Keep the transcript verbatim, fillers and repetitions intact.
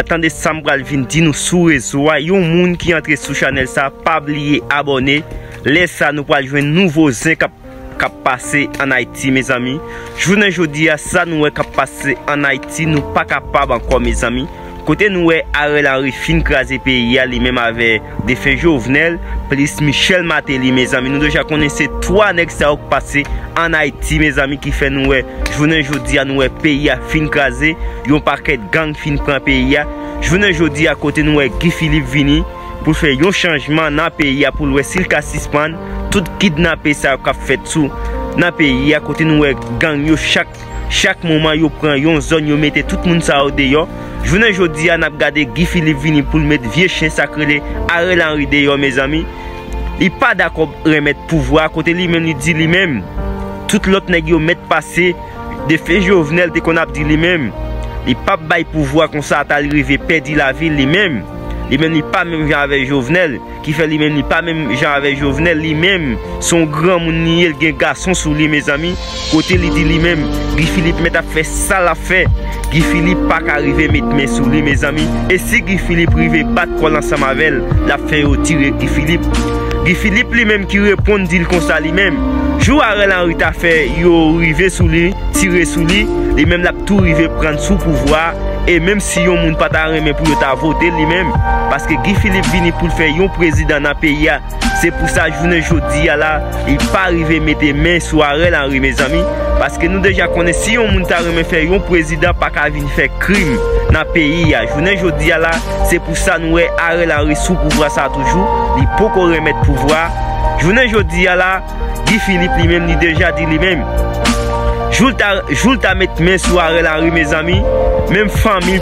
Tande sa m pral vin di nou sou rezo a. Yon moun ki antre sou chanèl sa, pa bliye abòne. Lè sa nou pral jwenn nouvo zen k ap k ap pase ann Ayiti, mezanmi. Jounen jodi a, sa nou wè k ap pase ann Ayiti, nou pa kapab ankò, mezanmi. Kote nou wè Ariel Henry fin kraze peyi a, li menm avè defen Jovenel, plis Michel Martelly, mezanmi. Nou deja konnen se twa nèg sa yo k pase ann Ayiti, mezanmi, ki fè nou wè, jounen jodi a, nou wè peyi a fin kraze, yon pakèt gang fin pran peyi a. Jounen jodi a, kote nou wè Guy Philippe vini, pou l fè yon chanjman nan peyi a, pou l wè si l ka sispann tout kidnape sa yo k ap fèt sou nan peyi a, kote nou wè gang yo chak chak moman yo pran yon zòn, yo mete tout moun sa yo deyò. Jounen jodi a, n ap gade Guy Philippe vini pou l met vye chen sa k rele Ariel Henry deyò, mezanmi. Li pa dakò renmèt pouvwa a, kote li menm li di li menm, tout lòt nèg yo mèt pase, defen Jovenel te konn ap di li menm, li p ap bay pouvwa konsa ata l rive pèdi lavi l li menm. Li menm li pa menm jan avè Jovenel, ki fè li menm li pa menm jan avè Jovenel, li menm se yon granmoun li ye, l gen gason sou li, mezanmi. Kote li di li menm, Guy Philippe mèt ap fè sa l ap fè. Guy Philippe pa ka rive met men sou li, mezanmi. E si Guy Philippe rive bat kò l ansanm avè l, l ap fè yo tire Guy Philippe. Guy Philippe li menm ki reponn di l konsa li menm. Jou Ariel Henry ta fè yo rive sou li, tire sou li, li menm l ap tou rive pran sou pouvwa a. E menm si yon moun pa ta renmen pou yo ta vote l li menm, paske Guy Philippe vini pou l fè yon prezidan nan peyi a. Se pou sa, jounen jodi a la, li pa rive mete men sou Ariel Henry, mezanmi. Paske nou deja konnen si yon moun ta renmen fè yon prezidan pa ka vin fè krim nan peyi a. Jounen jodi a la, se pou sa nou wè Ariel Henry sou pouvwa sa toujou. Li poko renmèt pouvwa. Jounen jodi a la, Guy Philippe li menm, li deja di li menm, jou l ta, jou l ta met men sou Ariel Henry, mezanmi, menm fanmi l